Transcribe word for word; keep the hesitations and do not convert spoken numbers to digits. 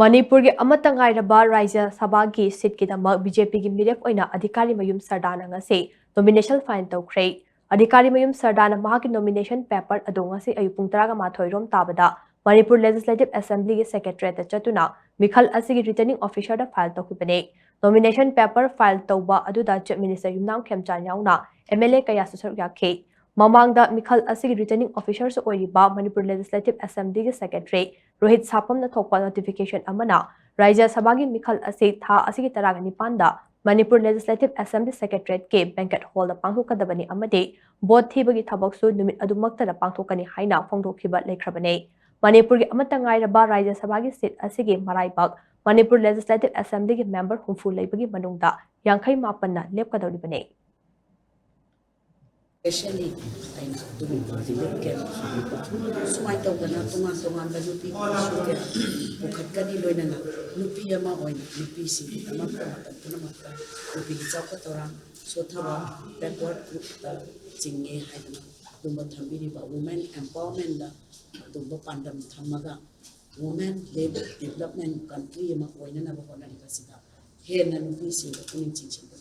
ꯃꯅꯤꯄꯨꯔꯒꯤ ꯑꯃꯠꯇ ꯉꯥꯏꯔꯕ ꯔꯥꯖ꯭ꯌ ꯁꯚꯥꯒꯤ ꯁꯤꯠꯀꯤꯗꯃꯛ ꯕꯤ ꯖꯦ ꯄꯤꯒꯤ ꯃꯤꯔꯦꯞ ꯑꯣꯏꯅ ꯑꯙꯤꯀꯥꯔꯤ ꯃꯌꯨꯝ ꯁꯔꯗꯥꯅ ꯉꯁꯤ ꯅꯣꯃꯤꯅꯦꯁꯟ ꯐꯥꯏꯜ ꯇꯧꯈ꯭ꯔꯦ꯫ ꯑꯙꯤꯀꯥꯔꯤ ꯃꯌꯨꯝ ꯁꯔꯗꯥꯅ ꯃꯍꯥꯛꯀꯤ ꯅꯣꯃꯤꯅꯦꯁꯟ ꯄꯦꯄꯔ ꯑꯗꯨ ꯉꯁꯤ ꯑꯌꯨꯛ ꯄꯨꯡ ꯇꯔꯥꯒ ꯃꯥꯊꯣꯏ ꯔꯣꯝ ꯇꯥꯕꯗ ꯃꯅꯤꯄꯨꯔ ꯂꯦꯖꯤꯁꯂꯦꯇꯤꯚ ꯑꯦꯁꯦꯝꯕ꯭ꯂꯤꯒꯤ ꯁꯦꯀ꯭ꯔꯦꯇꯔꯤꯌꯦꯠꯇ ꯆꯠꯇꯨꯅ ꯃꯤꯈꯜ ꯑꯁꯤꯒꯤ ꯔꯤꯇꯔꯅꯤꯡ ꯑꯣꯐꯤꯁꯔꯗ ꯐꯥꯏꯜ ꯇꯧꯈꯤꯕꯅꯤ꯫ ꯅꯣꯃꯤꯅꯦꯁꯟ ꯄꯦꯄꯔ ꯐꯥꯏꯜ ꯇꯧꯕ ꯑꯗꯨꯗ ꯆꯤꯐ ꯃꯤꯅꯤꯁꯇꯔ ꯌꯨꯝꯅꯥꯝ ꯈꯦꯝꯆꯥꯟ ꯌꯥꯎꯅ ꯑꯦꯝ ꯑꯦꯜ ꯑꯦ ꯀꯌꯥꯁꯨ ꯁꯔꯨꯛ ꯌꯥꯈꯤ꯫ ꯃꯃꯥꯡꯗ ꯃꯤꯈꯜ ꯑꯁꯤꯒꯤ ꯔꯤꯇꯔꯅꯤꯡ ꯑꯣꯐꯤꯁꯔꯁꯨ ꯑꯣꯏꯔꯤꯕ ꯃꯅꯤꯄꯨꯔ ꯂꯦꯖꯤꯁꯂꯦꯇꯤꯚ ꯑꯦꯁꯦꯝꯕ꯭ꯂꯤꯒꯤ ꯁꯦꯀ꯭ꯔꯦꯇꯔꯤ ꯔꯣꯍꯤꯠ ꯁꯥꯄꯝꯅ ꯊꯣꯛꯄ ꯅꯣꯇꯤꯐꯤꯀꯦꯁꯟ ꯑꯃꯅ ꯔꯥꯖ꯭ꯌ ꯁꯚꯥꯒꯤ ꯃꯤꯈꯜ ꯑꯁꯤ ꯊꯥ ꯑꯁꯤꯒꯤ ꯇꯔꯥꯒ ꯅꯤꯄꯥꯟꯗ ꯃꯅꯤꯄꯨꯔ ꯂꯦꯖꯤꯁꯂꯦꯇꯤꯚ ꯑꯦꯁꯦꯝꯕ꯭ꯂꯤ ꯁꯦꯀ꯭ꯔꯦꯇꯔꯤꯌꯦꯠꯀꯤ ꯕꯦꯡꯀꯦꯠ ꯍꯣꯜꯗ ꯄꯥꯡꯊꯣꯛꯀꯗꯕꯅꯤ ꯑꯃꯗꯤ ꯚꯣꯠ ꯊꯤꯕꯒꯤ ꯊꯕꯛꯁꯨ ꯅꯨꯃꯤꯠ ꯑꯗꯨꯃꯛꯇꯗ ꯄꯥꯡꯊꯣꯛꯀꯅꯤ ꯍꯥꯏꯅ ꯐꯣꯡꯗꯣꯛꯈꯤꯕ ꯂꯩꯈ꯭ꯔꯕꯅꯤ꯫ ꯃꯅꯤꯄꯨꯔꯒꯤ ꯑꯃꯠꯇ ꯉꯥꯏꯔꯕ ꯔꯥꯖ꯭ꯌ ꯁꯚꯥꯒꯤ ꯁꯤꯠ ꯑꯁꯤꯒꯤ ꯃꯔꯥꯏꯕꯛ ꯃꯅꯤꯄꯨꯔ ꯂꯦꯖꯤꯁꯂꯦꯇꯤꯚ ꯑꯦꯁꯦꯝꯕ꯭ꯂꯤꯒꯤ ꯃꯦꯝꯕꯔ ꯍꯨꯝꯐꯨ ꯂꯩꯕꯒꯤ ꯃꯅꯨꯡꯗ ꯌꯥꯡꯈꯩ ꯃꯥꯄꯟꯅ ꯂꯦꯞꯀꯗꯧꯔꯤꯕꯅꯤ꯫ Especially ꯑꯩꯅ ꯑꯗꯨꯒꯨꯝꯕ ꯔꯤꯂꯤꯐ ꯀꯦꯝꯞ ꯍꯥꯡꯕ, ꯁꯨꯃꯥꯏꯅ ꯇꯧꯗꯅ ꯇꯣꯉꯥꯟ ꯇꯣꯉꯥꯟꯕ ꯅꯨꯄꯤ ꯏꯁꯨ ꯀꯌꯥ ꯄꯨꯈꯠꯀꯅꯤ꯫ ꯂꯣꯏꯅꯅ ꯅꯨꯄꯤ ꯑꯃ ꯑꯣꯏꯅ ꯅꯨꯄꯤꯁꯤꯡꯒꯤꯗꯃꯛꯇ ꯃꯇꯝ ꯄꯨꯝꯅꯃꯛꯇ ꯅꯨꯄꯤꯒꯤ ꯆꯥꯎꯈꯠ ꯊꯧꯔꯥꯡ ꯁꯣꯠꯊꯕ, ꯕꯦꯛꯋꯥꯔꯗ ꯒ꯭ꯔꯨꯞꯇ ꯆꯤꯡꯉꯦ ꯍꯥꯏꯗꯅ ꯑꯗꯨꯝꯕ ꯊꯝꯕꯤꯔꯤꯕ ꯋꯨꯃꯦꯟ ꯑꯦꯝꯄꯥꯋꯔꯃꯦꯟꯗ ꯑꯗꯨꯝꯕ ꯄꯥꯟꯗꯝ ꯊꯝꯃꯒ ꯋꯨꯃꯦꯟ ꯂꯦꯗ ꯗꯤꯕꯂꯞꯃꯦꯟ ꯀꯟꯇ꯭ꯔꯤ ꯑꯃ ꯑꯣꯏꯅꯅꯕ ꯍꯣꯠꯅꯔꯤꯕꯁꯤꯗ ꯍꯦꯟꯅ ꯅꯨꯄꯤꯁꯤꯡꯗ ꯄꯨꯛꯅꯤꯡ ꯆꯤꯡꯁꯤꯟꯕ